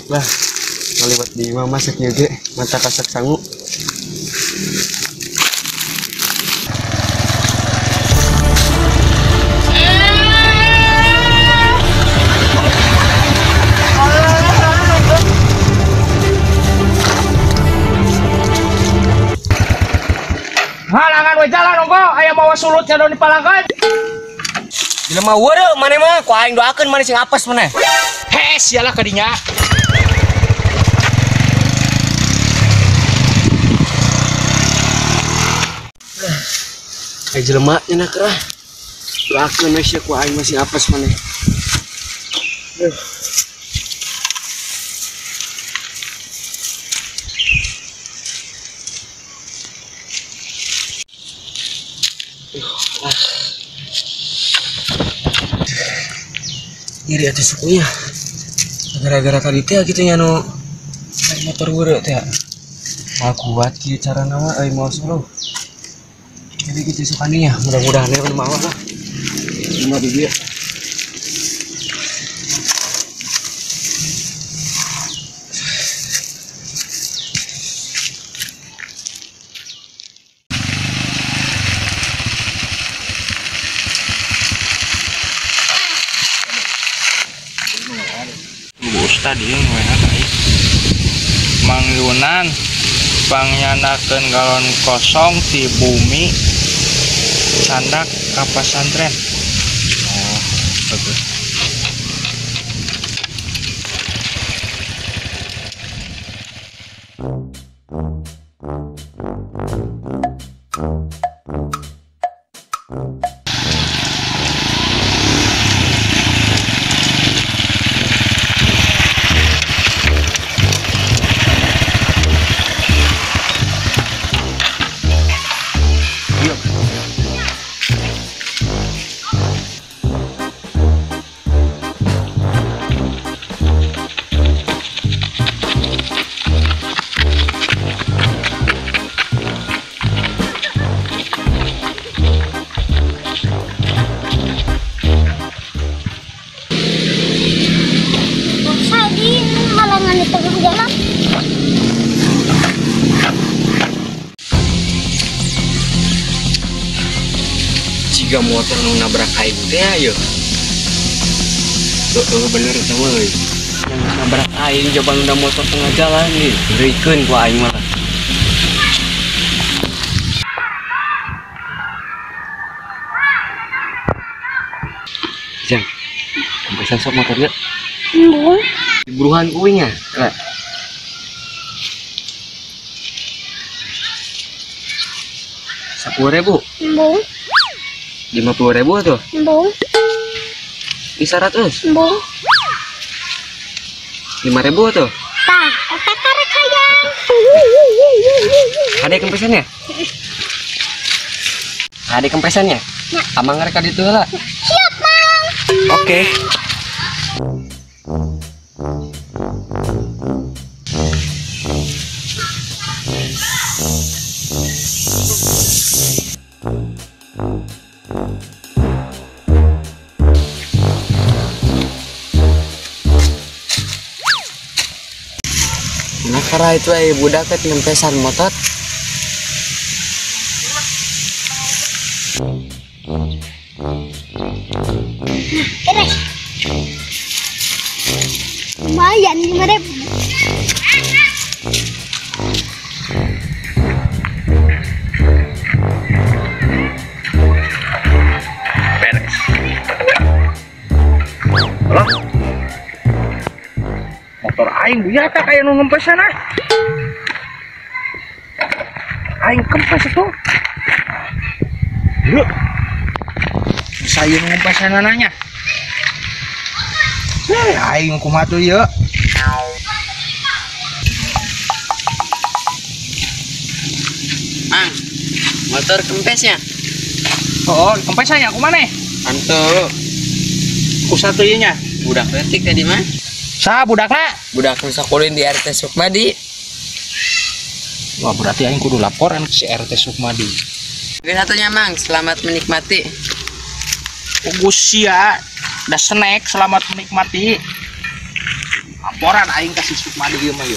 Lah, ngaliwat di imah mah sakieu ge, mata kasak sangu. Halangan we jalan ongko, aya mawa sulut nya di palangkan. Jelema weureu maneh mah, ku aing doakeun maneh sing apes maneh. Hees, sialah kadinya. Ai jelema nya kerah. Doakeun we sia ku aing mah sing apes maneh. Nyeri atas sukunya gara-gara tadi teh gitu nya nu naik motor weureu teh mau kuat kieu carana mah euy mau suluh jadi gitu sukaninya mudah-mudahan ya mawa lah lima ribu ya. Tadi Mang Yunan pangyanakeun galon kosong di bumi candak ka pasantren. Oh, bagus. Jika motor nu nabrak aing teh ayo. Tuh bener eta mah euy. Yang nabrak aing coba udah motor tengah jalan nih. Rikeun ku aing malah. Jang, kempesan sok motor ge. Embung. Diburuhan kuing ya? Lah. 10.000. Embung. 50.000 tuh? Embung. 100? Embung. 5.000 tuh? Tah, eta karek hayang. Ada kempesannya? Ada kempesannya? Ya. Amang rek ka ditu heula. Siap, Mang. Oke. Nah, karena itu budak teh ngempesan motor. Beres. Lumayan 5.000. Beres. Lah. Motor aing buyata kayak nu ngempesan ah. Aing kempes itu. Yuk. Saya ngempesan nanya. Aing kumaha tuh ieu? Mang, motor kempesnya? Oh, kempesannya kumaha nih? Antu. Kusa tuh ieu nya? Budak leutik tadi mah. Sa budakna? Budak nu sakuleun di RT Sukmadi. Wah, berarti aing kudu laporan ke si RT Sukmadi. Oke, satunya Mang, selamat menikmati. Ugus sia, da snack selamat menikmati. Laporan aing ka si Sukmadi ieu mah ieu.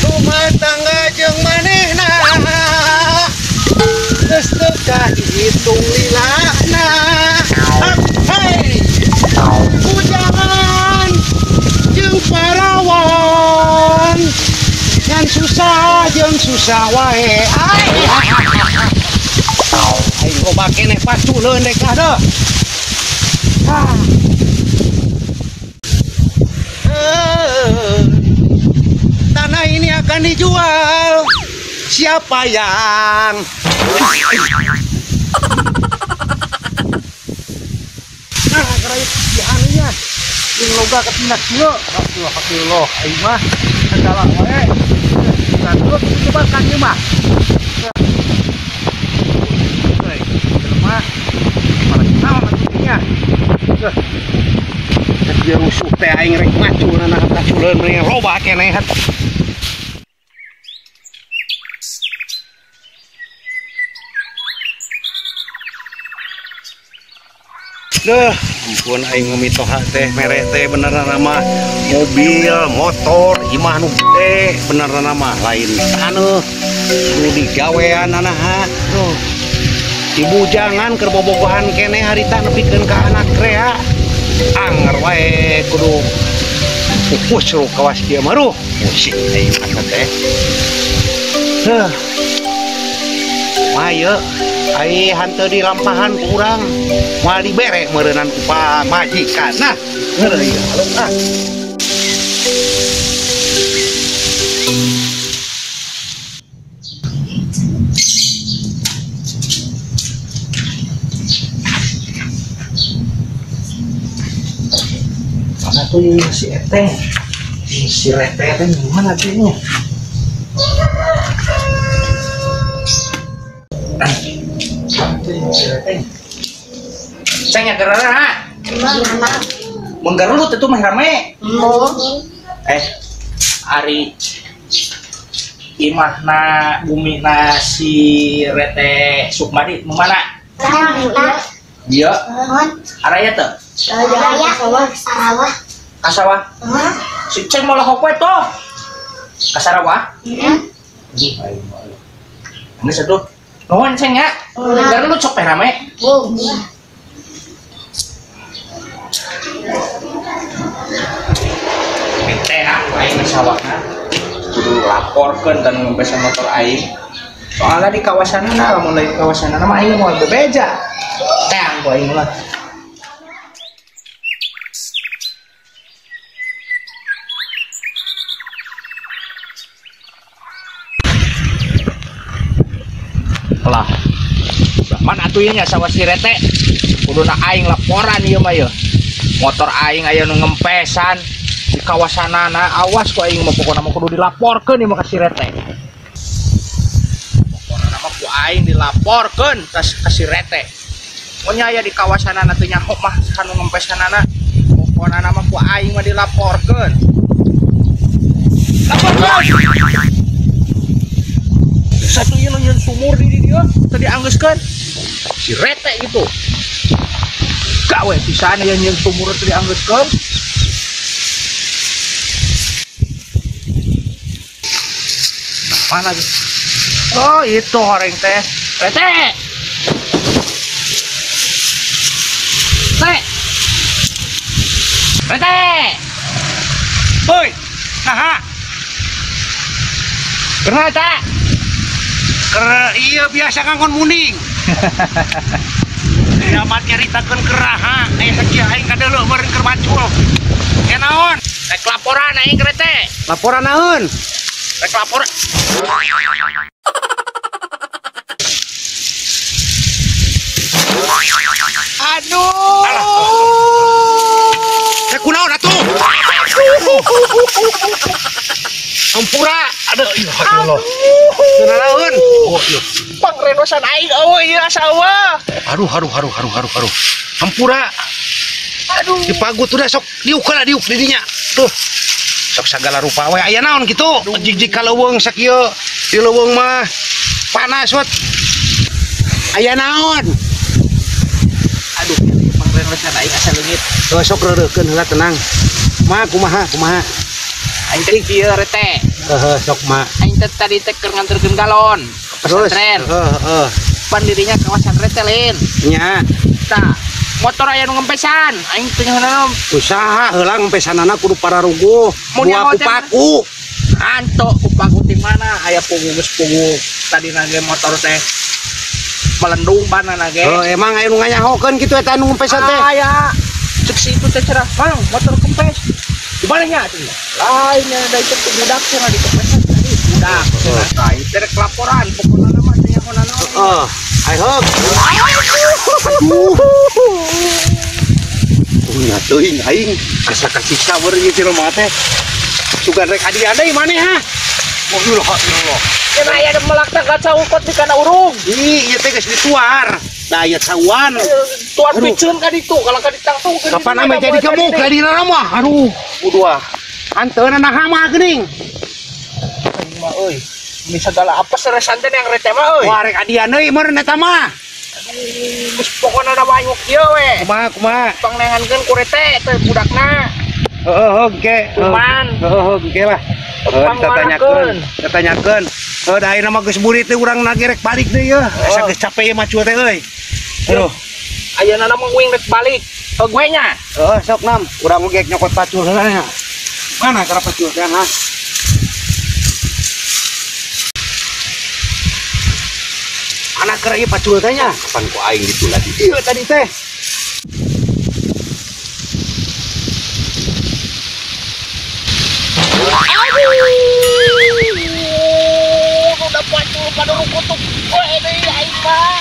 Rumah tangga jeung manehna geus teu kahitung lilana. Hei, bujangan jeung parawan ngan susah jeung susah wae. Aing loba keneh paculeun dek deuh. Tanah ini akan dijual. Siapa yang? Nah, kerai di anunya. Jeung loba ketindak kieu. Astagfirullah, aing mah segala wae. Satu coba kan ieu mah. Heuy, jelema malah naon atuh nya. Dia rusuh teh aing rek maculna kaculeun mending loba keneh. Duh, ampun aing mitoha teh mere teh beneran mah mobil, motor, imah nu gede beneran mah lain taneuh nu digawean anaha. Duh. Ibu jangan keur bobogohan keneh harita nepikeun ka anak rea. Anger wae kudu pupus ru kawas kieu mah ruh. Musik aing mah teh. Heuh. Mah ieu ai hanteu dilampahan ku urang moal dibere meureunan ku pamajikan. Nah, heureuy alung ah. Mana tuh si Eteng? Si Rete teh mana tuh nya? Ceng ya gerara ha? Mun garulut itu mah rame. Ari imahna bumina si Rete Sukmadi mana? Dia araya teu? Araya ka sawah. Si Ceng molah hopoe toh. Ka Sarawak? Heeh. Geus atuh. Nuhun Ceng ya. Garulut sok teh rame. Teh aku aing ka sawahna kudu laporkeun ka nu ngempesan motor aing. Soalna di kawasanana lamun lain kawasanana mah aing moal bebeja. Teh aku aing mah. Lah. Mana atuh ieu nya sawah si Rete? Kuduna aing laporan ieu mah ieu. Motor aing aya nu ngempesan di kawasanana, awas ku aing mah pokona mah kudu dilaporkeun ieu mah ka si Rete. Pokona mah ku aing dilaporkeun ka si Rete. Mun aya di kawasanana teu nyaho mah anu ngempesanana, pokona mah ku aing mah dilaporkeun. Laporkeun. Satu ieu nu sumur di dieu teu dianggeuskeun. Si Rete gitu. Gawe pisan ieu nyeun sumur teu dianggeuskeun. Mana gitu? Oh itu horeng teh. Rete. Teh. Rete. Hoi, naha. Kumaha teh? Ker iya biasa kangkon muning. Dapat nyaritakeun keraha, aya sakieu aing kadeuleu meureun keur macul. Ya naon? Rek laporan aing rete. Laporan naon? Rek laporan. Aduh. Teh kunaon atuh? Hampura. Aduh, ya Allah. Kunaon? Oh, iya. Pangrenosan aing eueuh ieu asa eueuh. Aduh, aduh, aduh, aduh, aduh, aduh. Hampura. Aduh. Dipagut udah sok diuk lah diuk di dinya. Tuh. Sok sagala rupa we aya naon kitu? Jig-jig ka leuweung sakieu. Di leuweung mah panas wet. Aya naon? Aduh, pangrenosan aing asa leungit. Tuh sok reureukeun heula tenang. Ma kumaha kumaha? Aing teh kieu rete. Heeh, sok ma. Aing teh tadi teh keur nganterkeun galon ke pesantren. Heeh, heeh. Pan dirinya kawasan rete lain. Nya. Tah, motor aya nu ngempesan. Aing teh nyaho usaha heula ngempesanana kudu pararuguh. Dua kupaku. Anto kupaku ti mana aya pugu geus pugu. Tadi nage motor teh melendung banana ge. Oh, emang aya nu nganyahokeun kitu eta nu ngempesan teh? Aya. Cek si itu teh cerah, "Mang, motor kempes." Di mana nya atuh? Lainnya da itu budak cenah di kempesan tadi budak. Cenah tah ieu teh rek laporan pokona mah teh nyaho naon. Heeh. Ai heug. Aduh. Nya teuing aing asa kasiksa beureum ieu jelema teh. Sugan rek adi deui maneh ha. Oh, Allah, Allah. Cenah aya melak teh kacaukot di kana urung. Ih, ieu teh geus dituar. Da aya cauan. Tuar piceun ka ditu, kalau ka ditangtung. Kapan ame jadi gemuk ka dina mah. Aduh, kudu ah. Anteuna naha mah geuning. Aing mah euy. Ini segala apa seresan teh yang rete mah euy. Wah, rek adian deui meureun eta mah. Aduh, geus pokona da mah aing kieu we. Kumaha kumaha? Pangnengankeun ku rete teh budakna. Heeh, heeh, engke. Kuman. Heeh, heeh, engke lah. Ditanyakeun, ditanyakeun. Heuh, da ayeuna mah geus burit teh urang nage rek balik deui yeuh. Asa geus capek ieu macul teh euy. Aduh. Ayeuna mah uing rek balik. Heuh gue nya. Heeh, sok nam, urang ge nyokot pacul heula nya. Mana cara pacul teh ha? Mana keur ieu pacul teh nya? Kapan ku aing ditu lagi? Ieu tadi teh. Aduh, udah pacul pada kutuk. Oh, ini aing mah.